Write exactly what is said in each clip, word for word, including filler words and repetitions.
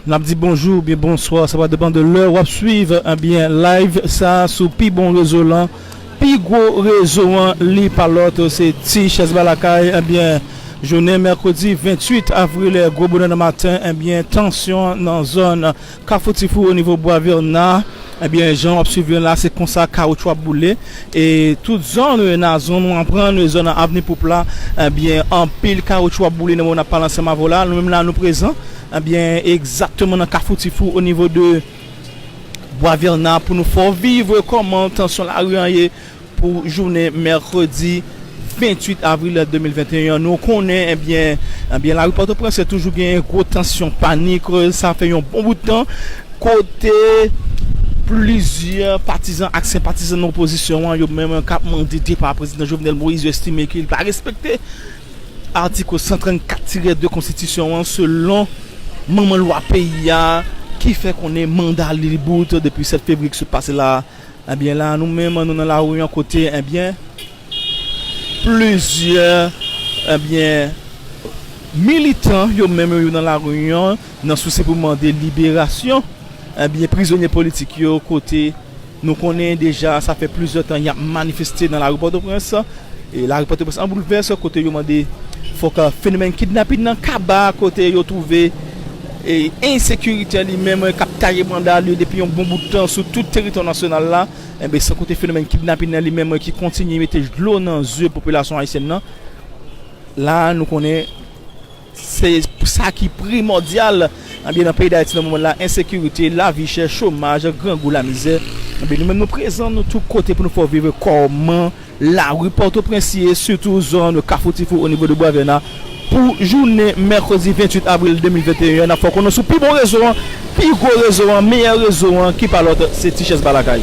N ap di bonjou oubyen bonswa, sa va depann de lè w ap swiv, ebyen, live sa sou pi bon rezo lan, pi gwo rezo an, li pa lòt, se Ti Chèz Ba Lakay, ebyen, jounen mèkredi venntuit avril, gwo bonè nan maten, ebyen, tansyon nan zòn Kafou Tifou o nivo Bwa Vèna, ebyen, jan w ap swiv la, se konsa kawotchou ap boule. E tout zòn, e, nan zòn ou aprann, e, zòn Avni Poup la, ebyen, anpil kawotchou ap boule nan moman n ap pale ansanm avè w la. Nou menm la, nou prezan, ebyen, egzakteman nan Kafou Tifou, o nivo de Bwa Vèna, pou nou fè w viv kòman tansyon lari an ye pou jounen mèkredi venntuit avril de mil venteyen an. Nou konnen, ebyen, ebyen, lari Pòtoprens toujou gen gwo tansyon, panik, sa fè yon bon bout tan, kote plizyè patizan ak senpatizan nan opozisyon an, yo menm k ap mande depa prezidan Jovenel Moïse, yo estime ke li pa respekte atik san trannkat tirè de konstitisyon an, selon manman lwa peyi a, ki fè konnen manda li bout depi sèt fevriye ki sot pase la. Ebyen, la, nou menm, nou nan lari an kote, ebyen, plizyè, ebyen, militan, yo menm, yo nan lari an, nan sousi pou mande liberasyon, ebyen, prizonye politik yo, kote nou konnen deja, sa fè plizyè tan, y ap manifeste nan lari Pòtoprens, e lari Pòtoprens an boulvès, kote yo mande fòk, a, fenomèn kidnapin nan kaba, kote yo twouve, e, ensekirite li menm k ap taye banda li depi yon bon bout tan sou tout teritwa nasyonal la. Enben, san konte fenomèn kidnapin nan li menm ki kontinye mete dlo nan zye popilasyon ayisyèn nan. La, nou konnen se sa ki primòdyal, ebyen, nan peyi Dayiti nan moman la, ensekirite, lavi chè, chomaj, grangou, lamizè. Ebyen, nou menm nou prezan, nou tout kote pou nou fè w viv kòman lari Pòtoprens ye, sitou zòn Kafou Tifou o nivo de Bwa Vèna, pou jounen mèkredi venntuit avril de mil venteyen an. N ap fè w konnen sou pi bon rezo an, pi gwo rezo an, meyè rezo an, ki pa lòt, se Ti Chèz Ba Lakay.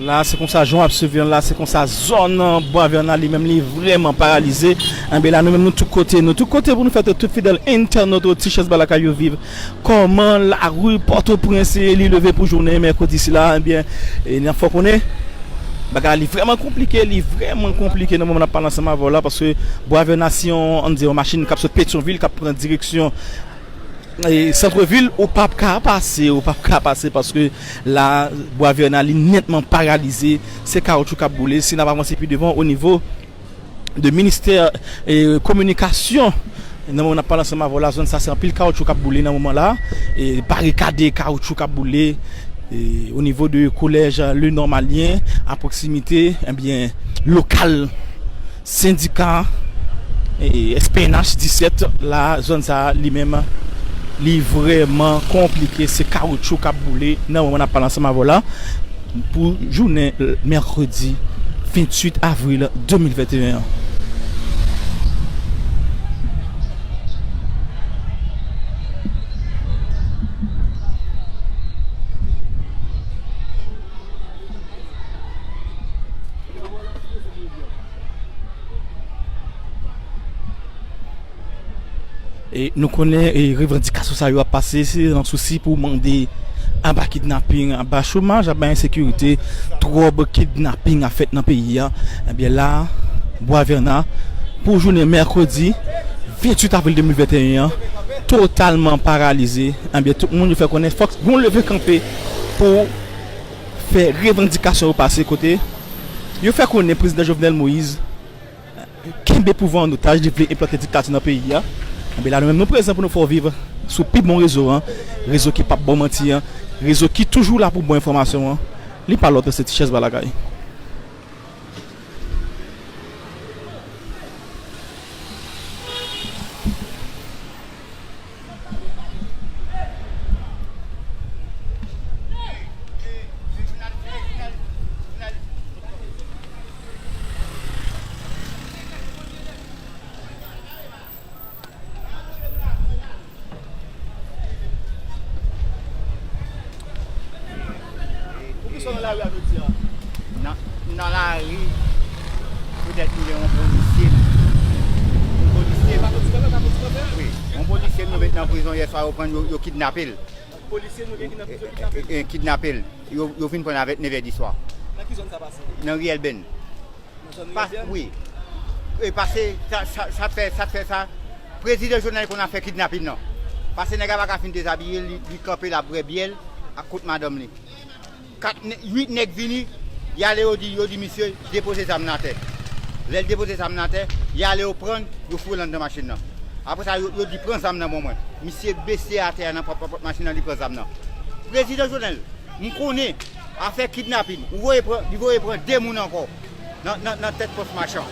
La, se konsa, jan w ap swiv la, se konsa zòn Bwa Vèna li menm, li vrèman paralize. Enben la, nou menm, nou tout kote, nou tout kote pou nou fè tout fidèl entènot Ti Chèz Ba Lakay yo viv kòman lari Pòtoprens li leve pou jounen mèkredi sila. Ebyen, e n ap fè w konnen, bagay li vrèman konplike, li vrèman konplike nan moman n ap pale ansanm avè w la, paske Bwa Vèna se yon, ann di, yon machin k ap sot Petyonvil, k ap pran direksyon e, santrevil, ou p ap ka pase, ou p ap ka pase, paske la, Bwa Vèna, li nètman paralize. Se kawotchou k ap boule. Si n ap avanse pi devan, o nivo de ministè, e, kominikasyon, nan moman n ap pale ansanm avè w la, zòn sa, se anpil kawotchou k ap boule nan moman la. E, barikade, kawotchou k ap boule. E, o nivo de kolèj Le Normalien, a pwoksimite, ebyen, lokal sendika, e, S P N H disèt la, zòn sa a, li menm, li vrèman konplike. Se kawotchou k ap boule nan moman n ap pale ansanm avè w la, pou jounen, e, mèkredi venntuit avril de mil venteyen an. E nou konnen, e, revandikasyon sa yo ap pase, se nan sousi pou mande Aba kidnaping, aba chomaj, aba ensekirite, twòp kidnaping ap fèt nan peyi a. Ebyen la, Bwa Vèna, pou jounen mèkredi venntuit avril de mil venteyen an, totalman paralize. Ebyen, tout moun yo fè konnen fòk yon leve kanpe pou fè revandikasyon yo pase kote. Yo fè konnen prezidan Jovenel Moïse kenbe pouvwa an otaj, li vle enplante diktati nan peyi a. Enben la, nou menm nou prezan pou nou fè w viv sou pi bon rezo an, rezo ki p ap ba w manti an, rezo ki toujou la pou ba w enfòmasyon an. Li pa lòt, se Ti Chèz Ba Lakay. Poukisa w nan lari a jodi a? Nan, nan lari, poutèt nou gen yon polisye. Yon polisye. Wi, yon polisye nou met nan prizon yè swa, yo pran l, yo, yo kidnape l. Polisye nou gen ki nan prizon kidnape l? E, e, e, kidnape l. Yo, yo vin pran l avèk nevè di swa. Nan ki zòn sa pase? Nan ri Èlbèn. Nan zòn Pa, Rivyèn? Wi. E pase, sa, sa, sa t fè, sa t fè sa. Prezidan Jovenel konn ap fè kidnapin nan. Pase nèg la pa ka fin dezabiye, li, li kanpe l ap bwè byè l ak kot madanm li. Kat nè-, uit nèg vini, y ale yo di, yo di misye depoze zam nan atè. Lè l depoze zam nan atè, y ale yo pran l, yo foure l anndan machin nan. Apre sa, yo, yo di pran zam nan ban mwen. Misye bese atè a nan pòt, pòt, pòt machin nan, li pran zam nan. Prezidan Jovenel, m konnen afè kidnapin. Ou voye pran, li voye pran de moun ankò nan, nan, nan tèt pòs machan.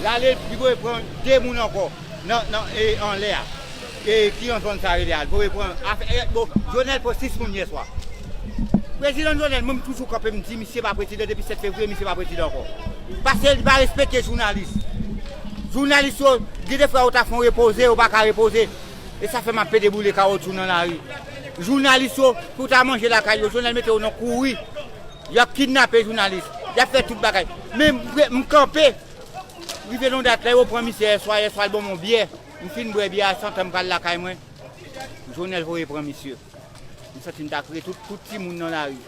L ale, li voye pran de moun ankò nan, nan, e, anlè a. E, ki nan zòn sa rele a. Li voye pran afè, e, bon, Jovenel pran sis moun yè swa. Prezidan Jovenel, mwen m toujou kanpe, m di misye pa prezidan depi sèt fevriye, misye pa prezidan ankò. Paske li pa respekte jounalis. Jounalis yo, gen de fwa yo ta fè yon repoze, yo pa ka repoze. E sa fè m ap pede boule kawotchou nan lari. Jounalis yo, pou ta manje lakay yo, Jovenel mete yo nan kouri. Y ap kidnape jounalis. Y ap fè tout bagay. Men m, m kanpe. Rive nan dat la, yo pran misye yè swa, yè swa l ban m yon byè. M fin bwè byè a, santan m pral lakay mwen. Jovenel voye pran misye. M santi m ta kriye tout, tout timoun nan lari.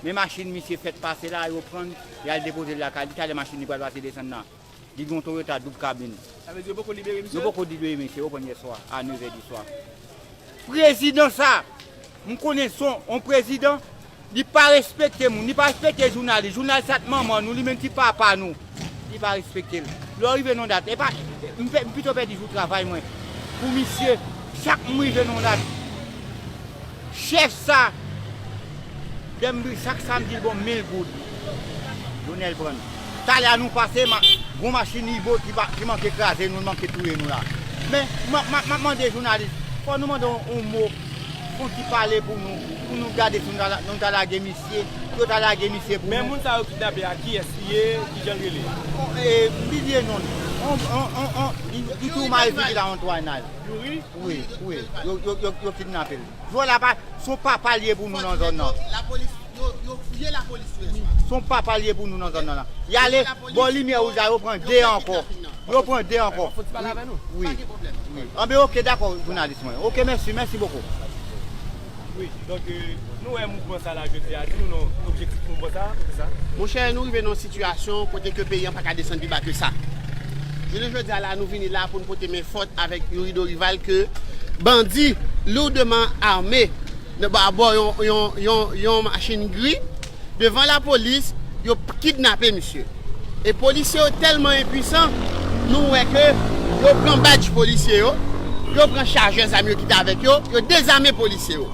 Men machin misye fèt pase la, yo pran l, y al depoze l lakay li. Talè machin li pral pase desann la. Li gen yon Toyota doub kabin. Sa vle di yo poko libere misye? Yo poko libere misye, yo pran l yè swa, a nevè di swa. Prezidan sa, m konnen se yon prezidan, li pa respekte moun, li pa respekte jounalis. Jounalis sa t manman nou, li menm ti papa nou. Li pa respekte l. Lè w rive nan dat, e pa, m pè-, m pito pèdi jou travay mwen pou misye, chak m rive nan dat. Chèf sa, lè m di chak samdi l bon mil goud. Jovenel pran l. Talè a nou pase, ma-, gon machin Ibo ki pa, ki manke kraze nou, l manke touye nou la. Men, m ap, m ap, m ap mande jounalis, fò nou mande yon, yon mo, fò ti pale pou nou, pou nou gade si nou ta la-, nou ta lage misye, si yo ta lage misye pou nou. Men moun sa yo kidnape a, kiyès li ye, kijan l rele? Bon, e, m bliye non l. On, on, on, on, li, li tou mari figi la Antoine. Youri? Wi, wi. Yo, yo, yo, yo kidnape l. Jwè la pa, se yon papa l ye pou nou nan zòn nan. Lapolis, yo, yo fouye lapolis yè swa. Se yon papa l ye pou nou nan zòn nan. Y ale bò limyè wouj la, yo pran de ankò. Yo pran de ankò. Fò ti pale avè nou. Wi, wi. Anben, oke, dakò, jounalis mwen. Oke, mèsi, mèsi bokou. Wi, donk, e, nou wè mouvman sa la jodi a. Di nou non, objektif mouvman sa, poukisa? Monchè, nou rive nan yon sitiyasyon kote ke peyi an pa ka desann pi ba ke sa. Jounen jodi a la, nou vini la pou n pote men fòt avèk Youri Dorival ke bandi lourdman ame nan ba bò yon, yon, yon, yon machin gri devan lapolis, yo p-, kidnape misye. E polisye yo tèlman enpwisan, nou wè ke yo pran badj polisye yo, yo pran chajè zam yo ki te avèk yo, yo dezame polisye yo.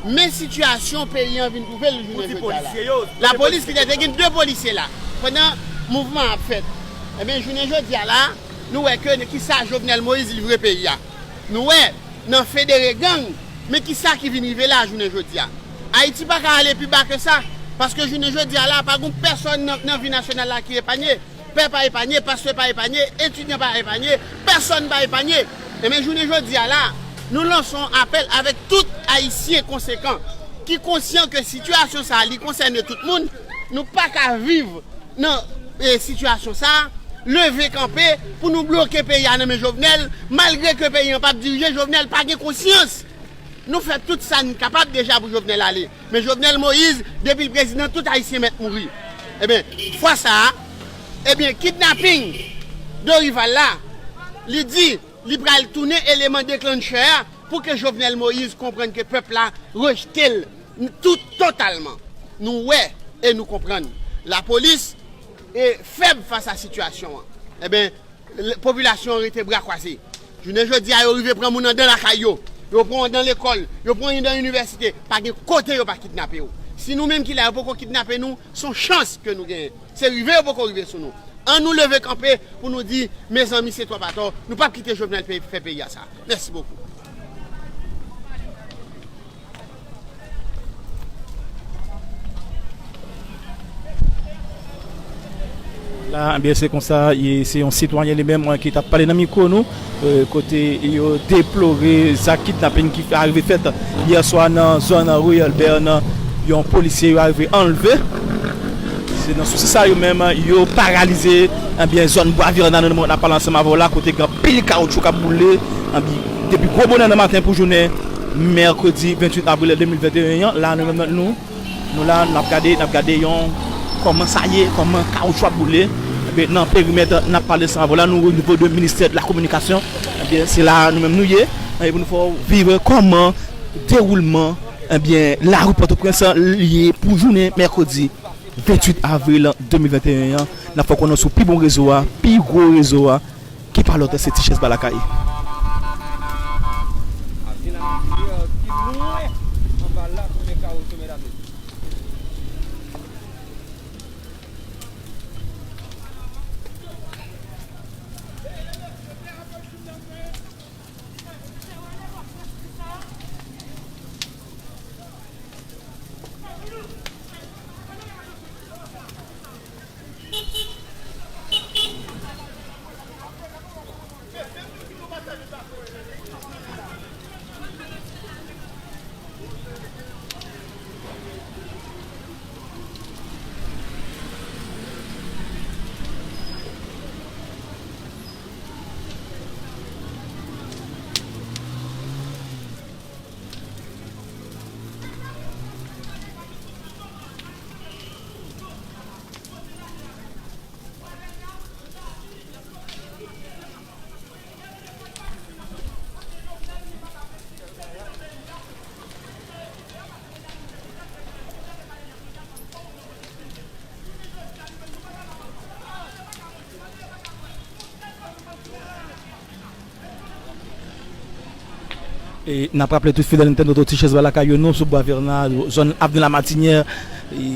Men sitiyasyon peyi an vin twouve l jounen jodi a la. Lapolis ki te, te gen de polisye la pandan mouvman an ap fèt. Ebyen, jounen jodi a la, nou wè ke kisa Jovenel Moïse livre peyi a. Nou wè, nan federe gang, men kisa ki vin rive la jounen jodi a. Ayiti pa ka ale pi ba ke sa, paske jounen jodi a la, pa gen pèsòn nan, nan vi nasyonal la ki epanye. Pè pa epanye, pastè pa epanye, etidyan pa epanye, pèsòn pa epanye. Ebyen, jounen jodi a la, nou lanse yon apèl avèk tout Ayisyen konsekan ki konsyan ke sitiyasyon sa a, li konsène tout moun. Nou pa ka viv nan, e, sitiyasyon sa a, leve kanpe pou nou bloke peyi a nan men Jovenel, malgre ke peyi an p ap dirije, Jovenel pa gen konsyans. Nou fè tout sa n kapab deja pou Jovenel ale. Men Jovenel Moïse, depi l prezidan, tout Ayisyen mèt mouri. Ebyen, fwa sa a, ebyen, kidnaping Dorival la, li di li pral tounen eleman deklanchè a pou ke Jovenel Moïse konprann ke pèp la rejte l tout totalman. Nou wè e nou konprann. Lapolis e fèb fas a sitiyasyon an. Ebyen, l-, popilasyon an rete bra kwaze. Jounen jodi a, yo rive pran moun anndan lakay yo. Yo pran w anndan lekòl, yo pran w anndan inivèsite. Pa gen kote yo pa kidnape w. Si nou menm ki la, yo poko kidnape nou, se yon chans ke nou genyen. Se rive yo poko rive sou nou. An nou leve kanpe pou nou di, mezanmi, se twòp atò, nou p ap kite Jovenel pe-, fè peyi a sa. Mèsi bokou. La, ebyen, se konsa, e se yon sitwayen li menm ki t ap pale nan mikwo nou, e, kote yo deplore zak kidnaping ki arive fèt yè swa nan zòn Rue Elbert, yon polisye yo arive anlve. Se nan sousi sa yo menm, yo paralize, ebyen, zòn Bwa Vèna, nan moman n ap pale ansanm avè w la, kote gen anpil kawoutchou k ap boule, ebyen, depi gwo bonè nan maten pou jounen mèkredi venntuit avril de mil venteyen an, la, nou menm, nou, nou la, n ap gade, n ap gade yon, kòman sa ye, kòman kawoutchou ap boule. Ebyen, nan perimèt, n ap pale ansanm avè w la, nou o nivo de ministè de la kominikasyon. Ebyen, se la, nou menm, nou ye, e pou nou fè w viv kòman dewoulman, ebyen, lari Pòtoprens, li ye pou jounen mèkredi venntuit avril de mil venteyen an. N ap fè w konnen sou pi bon rezo a, pi gwo rezo a, ki pa lòt, se Tichèz Balakay. E n ap raple tout fidèl entènot Tichèz Balakay yo, nou sou Bwa Vèna, zòn Avni Lamatinyè. E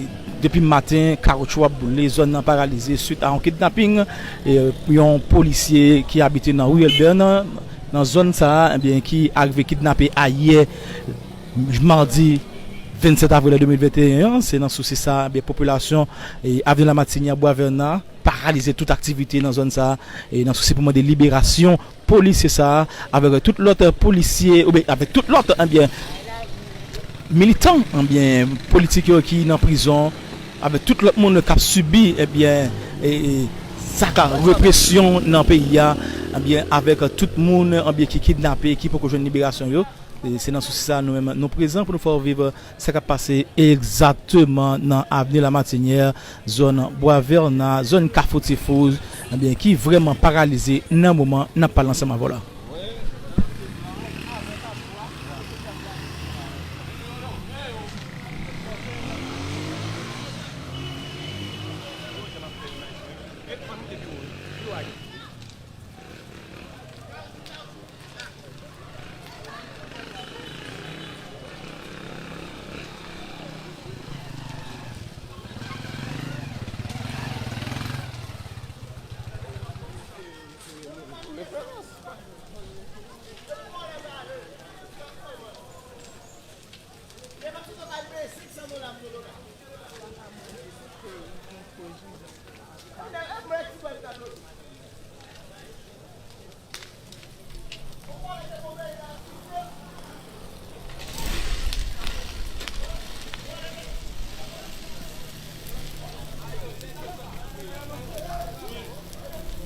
depi maten, kawoutchou ap boule, zòn nan paralize swit a yon kidnaping. E yon polisye ki abite nan ri Elbè nan, nan zòn sa a, ebyen, ki arive kidnape ayè, madi vennsèt avril de mil venteyen an. Se nan sousi sa, ebyen, popilasyon, e, Avni Lamatinyè, Bwa Vèna, paralize tout aktivite nan zòn sa a, e nan sousi pou mande liberasyon polisye sa a, avèk tout lòt polisye, oubyen avèk tout lòt, ebyen, militan, ebyen, politik yo ki nan prizon, avèk tout lòt moun k ap sibi, ebyen, e, e, zak represyon nan peyi a, ebyen, avèk tout moun, ebyen, ki kidnape, ki poko jwenn liberasyon yo. E se nan sousi sa a nou menm nou prezan pou nou fè w viv sa k ap pase egzakteman nan Avni Lamatinyè, zòn Bwa Vèna, zòn Kafou Ti Fouz, ebyen, ki vrèman paralize nan moman n ap pale ansanm avè w la.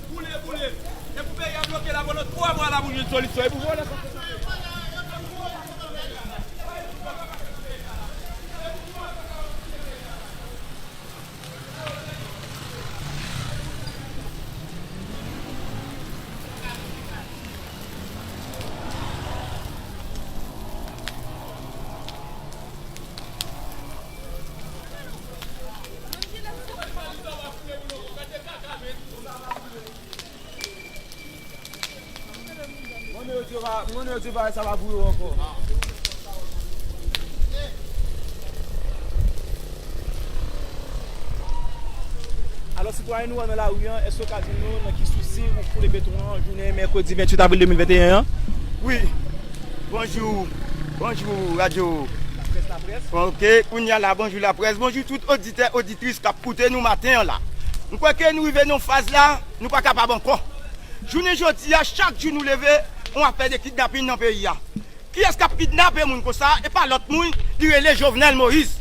Boule, boule. Se pou peyi a bloke la pandan twa mwa la pou jwenn solisyon. E pou vòlè sa. Mwen di bagay sa pa pou yo ankò. Alò, sitwayen nou an nan lari an, èske w ka di nou nan ki sousi ou koule beton an jounen mèkredi venntuit avril de mil venteyen an? Wi. Bonjou. Bonjou, radyo. Laprès, laprès. Ok, kounye a la, bonjou laprès. Bonjou tout oditè, oditris k ap koute nou maten an la. M kwè ke nou rive nan faz la, nou pa kapab ankò. Jounen jodi a, chak jou nou leve, yon afè de kidnapin nan peyi a. Kiyès k ap kidnape moun konsa? E pa lòt moun, li rele Jovenel Moïse.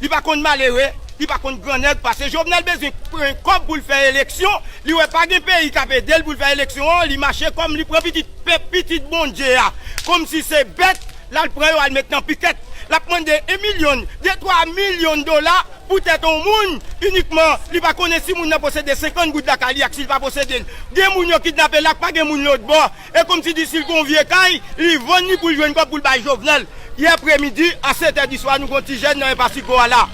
Li pa konn malere, li pa konn grannèg, paske Jovenel bezwen pran kòb pou l fè eleksyon, li wè pa gen peyi k ap ede l pou l fè eleksyon an, li mache kòm li pran pitit pèp, pitit Bondye a, kòmsi se bèt, l al pran yo al met nan pikèt. L ap mande yon milyon, de twa milyon dola poutèt yon moun inikman, li pa konnen si moun nan posede senkant goud lakay li ak si l pa posede l. Gen moun yo kidnape la k pa gen moun lòtbò. E kòmsi di si l gen yon vye kay, li vann li pou l jwenn kòb pou l bay Jovenel. Yè aprèmidi, a sèt è di swa, nou gen yon ti jèn nan Enpasigo a la.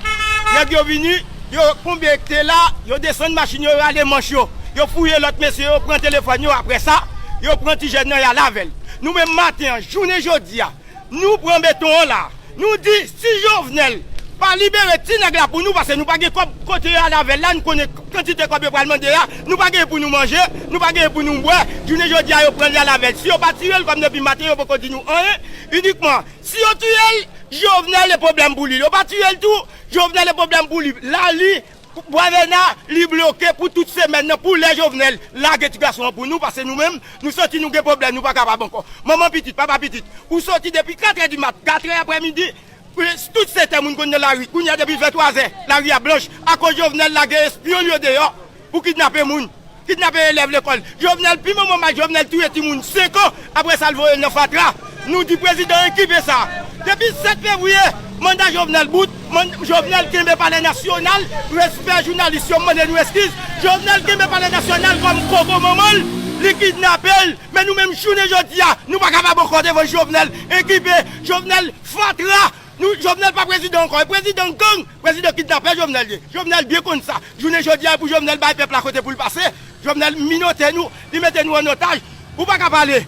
Nèg yo vini, yo konbekte la, yo desann machin yo, rale manch yo. Yo fouye lòt mesye yo, pran telefòn yo, apre sa, yo pran ti jèn nan, y al avè l. Nou menm maten an, jounen jodi a, nou pran beton an la. Nou di, si Jovenel pa libere ti nèg la pou nou, paske nou pa gen kòb kote yo al avè l la, nou konnen kantite kòb yo pral mande a, nou pa gen pou nou manje, nou pa gen pou nou bwè. Jounen jodi a, yo pran l, y al avè l. Si yo pa tiye l, kòm depi maten, yo poko di nou anyen, inikman, si yo tiye l, Jovenel e pwoblèm pou li. Yo pa tiye l tou, Jovenel e pwoblèm pou li. Lali Bwavèna, li bloke pou tout semèn nan, pou lè Jovenel lage ti gason an pou nou, paske nou menm, nou santi nou gen pwoblèm, nou pa kapab ankò. Manman pitit, papa pitit, ou soti depi katrè di mat, katrè aprèmidi, tout sèt è moun konn nan lari, kounye a depi venntwazè, lari a blanch, akoz Jovenel lage espyon l yo deyò pou kidnape moun. Kidnape elèv lekòl. Jovenel, pi manman mal, Jovenel touye timoun senk an, apre sa l voye l nan fatra. Nou di prezidan ekipe sa. Depi sèt fevriye, manda Jovenel bout, man-, Jovenel kenbe Palè Nasyonal, respè jounalis yo, m mande nou eskiz. Jovenel kenbe Palè Nasyonal kòm koko manman l, li kidnape l. Men nou menm jounen jodi a, nou pa kapab ankò devan Jovenel, ekipe Jovenel fatra. Nou, Jovenel pa prezidan ankò, e prezidan gang, prezidan kidnapè Jovenel ye. Jovenel byen konn sa. Jounen jodi a, pou Jovenel bay pèp la kote pou l pase, Jovenel minote nou, li mete nou an otaj. Ou pa ka pale.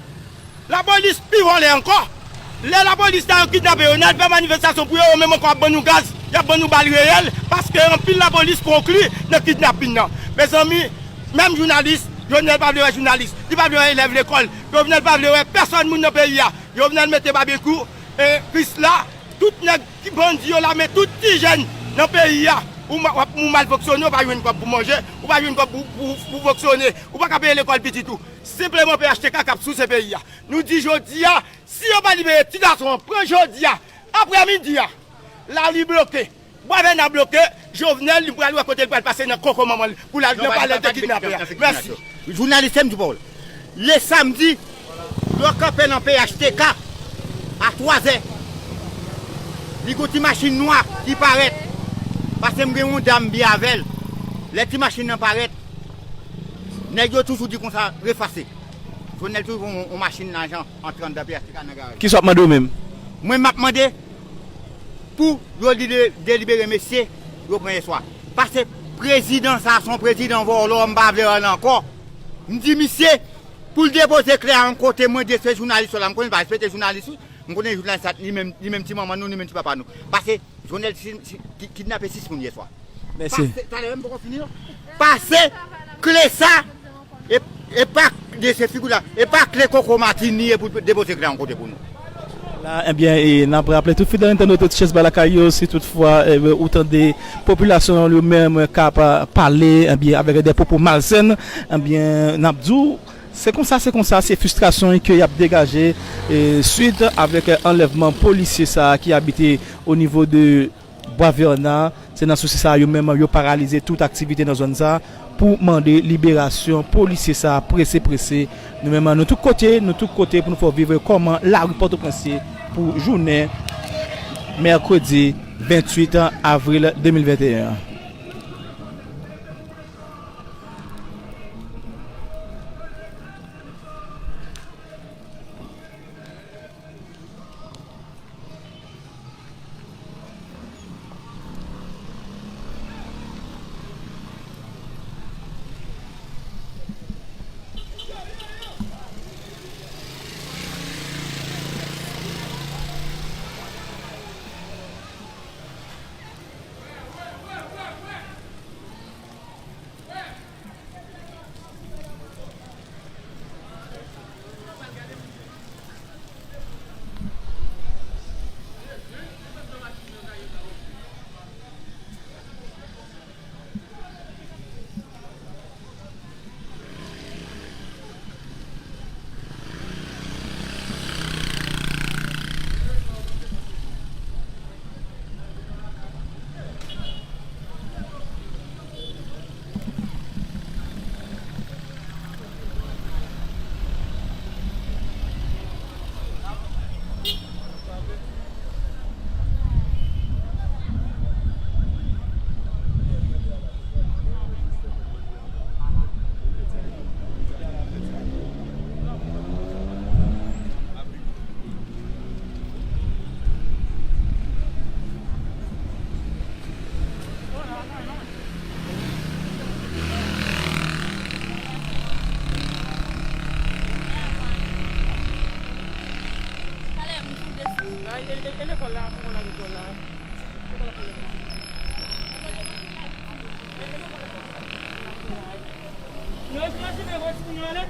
Lapolis pi vòlè ankò. Lè lapolis ta yo kidnape yo, n al fè manifestasyon pou yo, yo menm ankò ap ban nou gaz, y ap ban nou bal reyèl, paske anpil lapolis konkli nan kidnapin nan. Mezanmi, menm jounalis, Jovenel pa vle wè jounalis, li pa vle wè elèv lekòl, Jovenel pa vle wè pèsòn moun nan peyi a. Jovenel mete Babekyou, e, Krisla, tout nèg ki bandi yo la, men tout ti jèn nan peyi a, ou ma-, w ap, ou mal fonksyone, ou pa jwenn kòb pou manje, ou pa jwenn kòb pou, pou, pou fonksyone, ou pa ka peye lekòl pitit ou. Senpleman P H T K k ap souse peyi a. Nou di jodi a, si yo pa libere ti gason an, pran jodi a, aprèmidi a, lari bloke, Bwavèna bloke, Jovenel, li pral wè kote l pral pase nan koko manman l, pou l al nan palè de kidnapè a. Mèsi. Jounalis, m di pawòl. Le samdi, yo kanpe nan P H T K a twazè. Li gon ti machin nwa ki parèt. Paske m gen yon dam byen avè l. Lè ti machin nan parèt, nèg yo toujou di konsa, refase. Jovenel toujou yon, yon machin lajan antre anndan P H T K nan garaj. Kisa w ap mande w menm? Mwen, m ap mande pou yo li-, delibere mesye yo pran yèswa. Paske prezidan sa a se yon prezidan vòlò, m pa vle wè l ankò. M di misye pou l depoze klè a yon kote, mwen di se jounalis la, m konnen l pa respekte jounalis wi. M konnen jounalis la, li menm, li menm ti manman nou, li menm ti papa nou. Paske Jovenel si, si, ki, kidnape sis moun yèswa. Mèsi. Pase, talè menm poko fini non. Pase kle sa, e, e pa de se figi la, e pa kle koko Martine li ye pou depoze kle a yon kote pou nou. La, ebyen, e, n ap raple tout fidèl entènot Ti Chèz Ba Lakay yo, si toutfwa, e, ou tande popilasyon yo menm k ap pale, ebyen, avèk de pwopo malsèn, ebyen, n ap di w, se konsa, se konsa, se fristrasyon ke y ap degaje, e, swit avèk anlèvman polisye sa a ki abite o nivo de Bwavèna. Se nan sousi sa a, yo menm, yo paralize tout aktivite nan zòn sa a pou mande liberasyon polisye sa a prese, prese. Nou menm, nou tout kote, nou tout kote pou nou fè w viv kòman lari Pòtoprens ye pou jounen mèkredi venntuit avril de mil venteyen an. La, e, e, e lekòl la, lekòl la, lekòl la. Lekòl la, lekòl la. Yo, yo, yo, yo, yo, yo, yo, yo,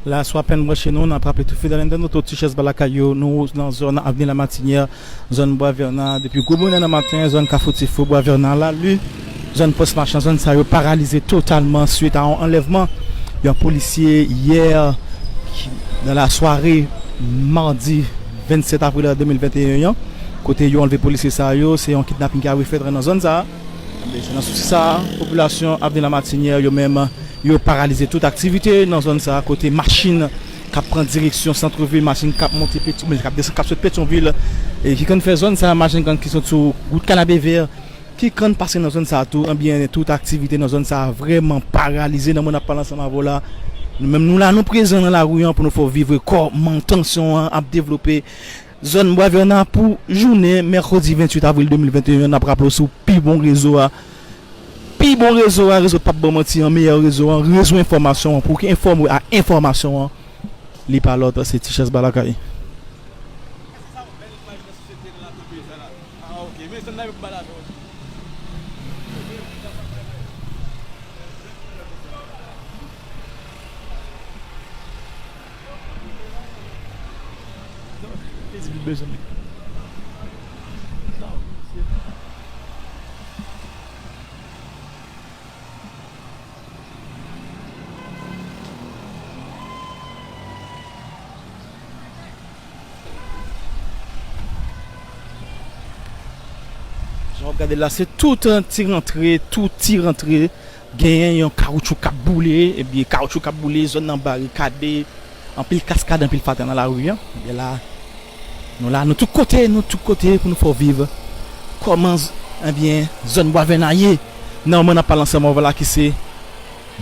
La, si w apèn branche nou, n ap raple tou fidèl entènot, Ti Chèz Ba Lakay yo, nou nan zòn Avni Lamatinyè, zòn Bwa Vèna, depi gwo bonè nan maten, zòn Kafou Tifou, Bwa Vèna, Lali, zòn Pòs Machan, zòn sa yo paralize totalman swit a yon anlèvman yon polisye yè, ki, nan lasware madi vennsèt avril de mil venteyen an, kote yo anlve polisye sa yo, se yon kidnaping ki arive fèt nan zòn sa a. Ebyen, se nan sousi sa a, popilasyon Avni Lamatinyè yo menm, yo paralize tout aktivite nan zòn sa a, kote machin k ap pran direksyon santvil, machin k ap monte Petyonvil, k ap desann, k ap sot Petyonvil, e ki konn fè zòn sa a, machin gang ki sot sou wout Kanapevè, ki konn pase nan zòn sa a tou, ebyen, tout aktivite nan zòn sa a vrèman paralize. Nan moman n ap pale ansanm avè w la, nou menm, nou la, nou prezan nan lari an pou nou fè w viv kòman tansyon an ap devlope zòn Bwa Vèna pou jounen mèkredi ventuit avril de mil venteyen an. N ap raple w, sou pi bon rezo a, pi bon rezo a, rezo p ap ban manti an, meyè rezo an, rezo enfòmasyon an, pou w enfòme a enfòmasyon an, li pa lòt, se Ti Chèz Ba Lakay. Ah, ok. Men zòn nan yo pa la. Non, Facebook bezwen. Non, se Jan w ap gade la, se tout, eh, ti rantre, tout ti rantre, genyen yon kawoutchou k ap boule, ebyen, kawoutchou k ap boule, zòn nan barikade, anpil kaskad, anpil fatra nan lari an. Ebyen la, nou la, nou tout kote, nou tout kote pou nou fè w viv kòman, ebyen, zòn Bwa Vèna ye. Nan moman n ap pale ansanm avè w la ki se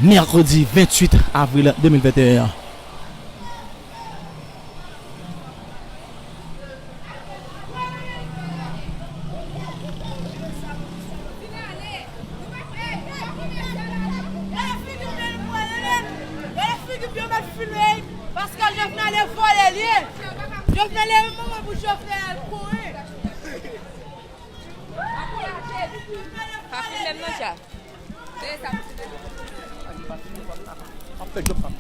mèkredi ventuit avril de mil venteyen an. Gade figi m, yo mal file, paske Jovenel e vòlè li ye. Jovenel e manman pou Jovenel al kore. Pa fin menm nan chat. Ap fè djòb pa m.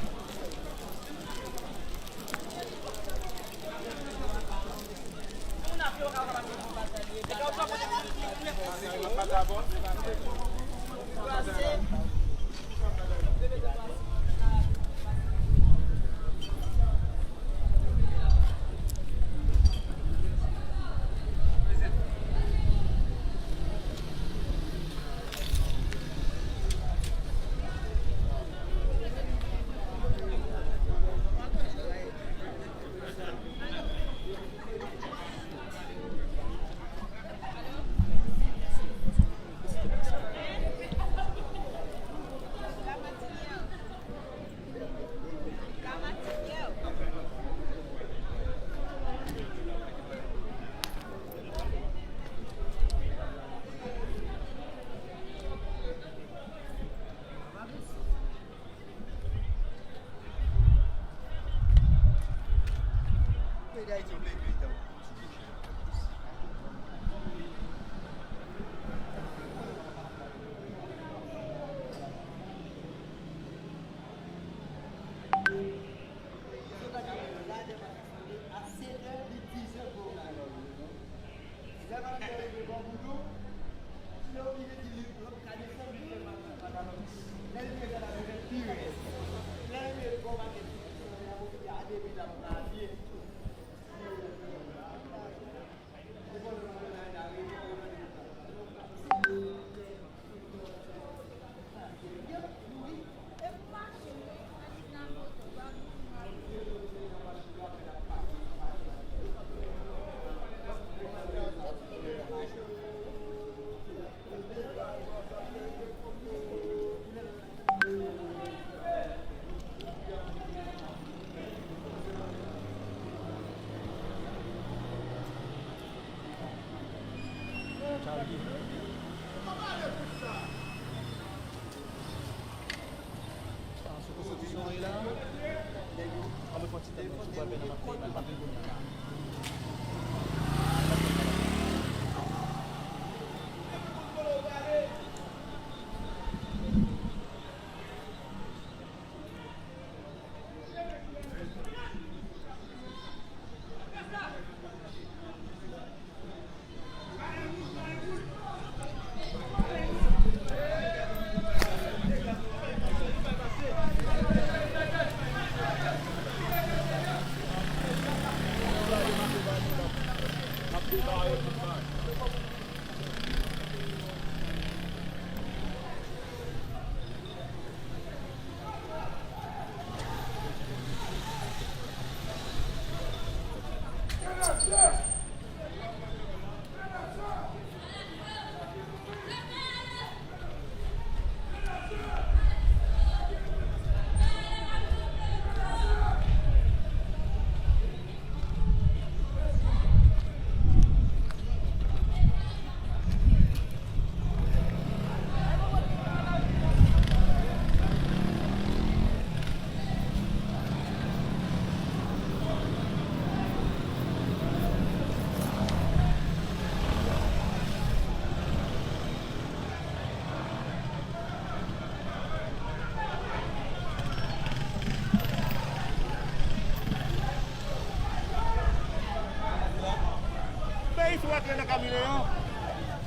Fè ifo antre nan Camille an.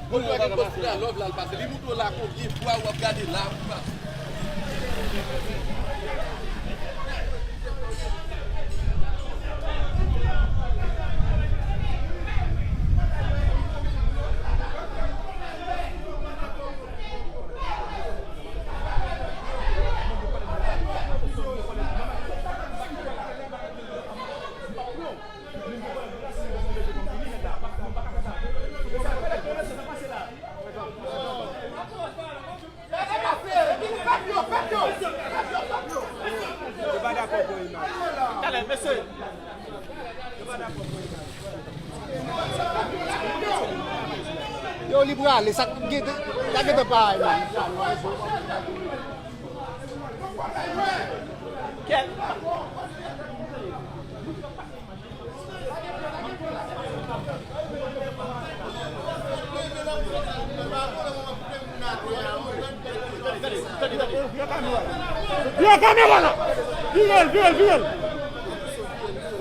Moun yo gen post la, love la, l pase. Li montre w la konbyen fwa w ap gade la, ou pase. Yo pa dakò pou imaj. Talè, mesye. Yo pa dakò pou imaj. Yo, li prale, sa gentan, sa gentan pa al, man. Kèt. Yo, kamera la! Vire l, vire l, vire l!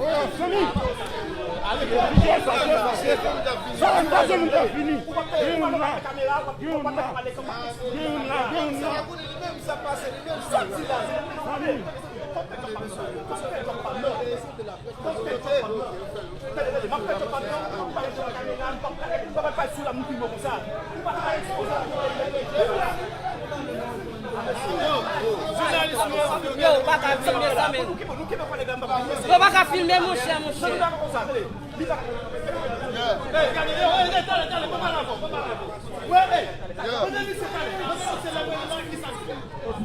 Oh, zanmi! Vire sa, vire sa, vire sa! Sa, sa, sa, moun ta fini! Gen youn la! Gen youn la! Gen youn la! Gen youn la! Zanmi! Yo, ou pa ka filme sa, men. Yo pa ka filme, monchè, monchè. Ok.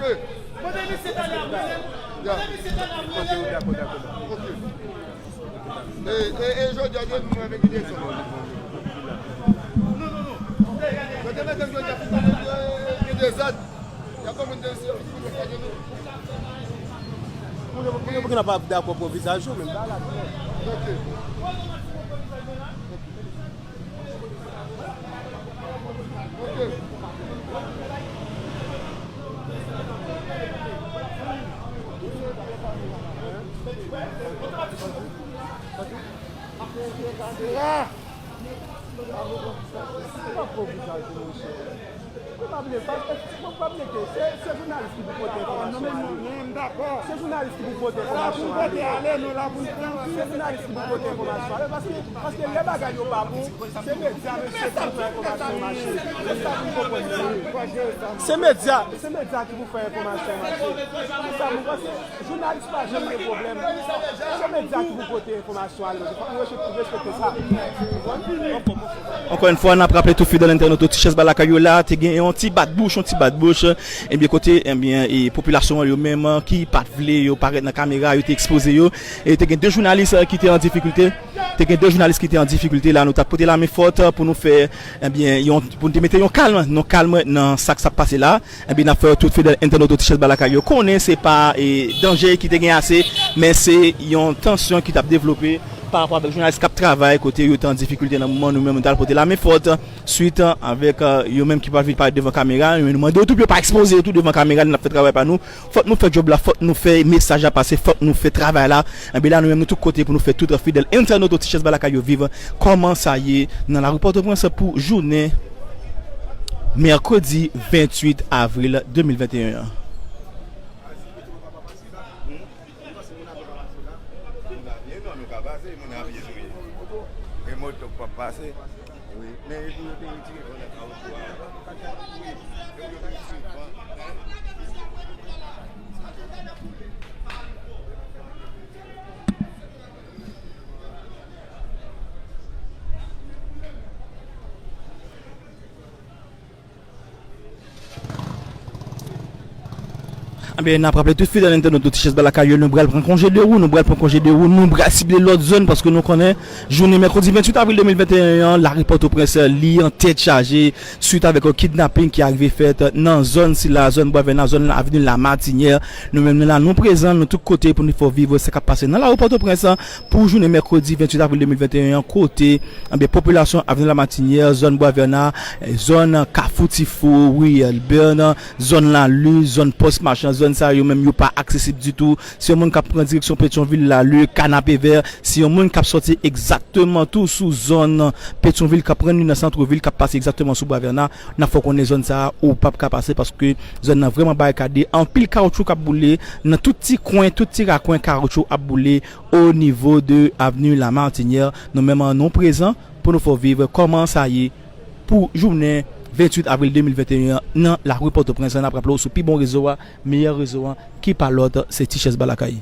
Ya. Ok, dakò, dakò, dakò. Ok. E, e, e jodi a, gen moun avèk ki te sòt. Yo te mete m jodi a, ki te sòt. Y a konbyen de sòt? Moun yo, moun yo, pou ki n ap dakò pou vizaj yo, men m pa la. Ok. Se jounalis ki pou pote enfòmasyon. Se jounalis ki pou pote enfòmasyon. Se jounalis ki pou pote enfòmasyon. Paske, paske lè bagay yo pa bon, se medya, mesye, ki pou fè enfòmasyon mache. Se sa pou nou konprann. Se medya, se medya ki pou fè enfòmasyon mache. Se sa pou, paske jounalis pa janm gen pwoblèm. Se medya ki pou pote enfòmasyon ale. Fòk nou respekte, respekte sa. Ankò yon fwa, n ap raple tout fidèl entènot Tichèz Ba Lakay yo la, te gen yon ti bat bouch, yon ti bat bouch. Ebyen, kote, ebyen, e, popilasyon an yo menm, ki pa t vle yo parèt nan kamera, yo te ekspoze yo. E te gen de jounalis, e, ki te an difikilte. Te gen de jounalis ki te an difikilte la, nou t ap pote lamen fòt, e, pou nou fè, ebyen, yon, pou nou te mete yon kalm, yon kalm nan sa k ap pase la. Ebyen, n ap fè tout fidèl entènot Tichèz Ba Lakay yo konnen se pa, e, danje ki te gen ase, men se yon tansyon ki t ap devlope pa rapò avèk jounalis k ap travay, kote yo te an difikilte nan moman nou menm nou t al pote lamen fòt, swit avèk, e, yo menm ki pa vin parèt devan kamera, nou mande yo tou pou yo pa ekspoze yo tou devan kamera, n ap fè travay pa nou. Fòk nou fè djòb la, fòk nou fè mesaj la pase, fòk nou fè travay la. Ebyen la, nou menm, nou tout kote pou nou fè tout fidèl entènot Tichèz Ba Lakay yo viv kòman sa ye nan lari Pòtoprens pou jounen mèkredi venntuit avril de mil venteyen an. Wi, men epi yo te retire kòlèt kawotchou a. Wi, epi yo te retire van. Ebyen, n ap raple tout fidèl entènot Tichèz Ba Lakay yo, nou pral pran konje de ou, nou pral pran konje de ou, nou pral sible lòt zòn, paske nou konnen jounen mèkredi venntuit avril de mil venteyen an, lari Pòtoprens, li an tèt chaje, swit avèk yon kidnaping ki arive fèt nan zòn sila, zòn Bwa Vèna, zòn avni Lamatinyè. Nou menm, nou la, nou prezan, nou tout kote pou nou fè w viv sa k ap pase nan lari Pòtoprens pou jounen mèkredi venntuit avril de mil venteyen an, kote, ebyen, popilasyon avni Lamatinyè, zòn Bwa Vèna, zòn Kafou Tifo, ri Elbèn, zòn Lali, zòn Pòs Machan, zòn sa yo menm yo pa aksesib ditou. Si yon moun k ap pran direksyon Petyonvil, Lali, Kanapevè, si yon moun k ap sòti egzakteman tou sou zòn Petyonvil, k ap rann li nan santvil, k ap pase egzakteman sou Bwa Vèna, n ap fè w konnen zòn sa a, ou p ap ka pase paske zòn nan vrèman barikade. Anpil kawotchou k ap boule, nan tout ti kwen, tout ti rakwen, kawotchou ap boule o nivo de avni Lamatinyè. Nou menm, nou prezan pou nou fè w viv kòman sa ye pou jounen venntuit avril de mil venteyen an nan lari Pòtoprens. N ap raple w sou pi bon rezo a, meyè rezo a, ki pa lòt, se Tichèz Ba Lakay.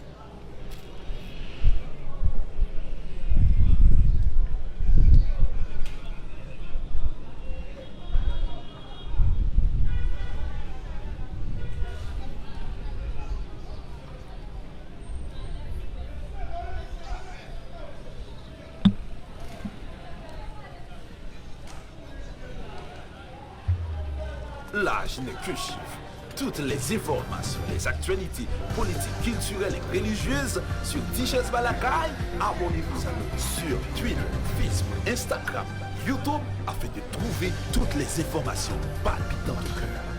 L'âge n'est qu'un chiffre. Toutes les informations, les actualités politiques, culturelles et religieuses sur Tichèz Ba Lakay. Abonnez-vous à nous sur Twitter, Facebook, Instagram, YouTube afin de trouver toutes les informations palpitantes au cœur.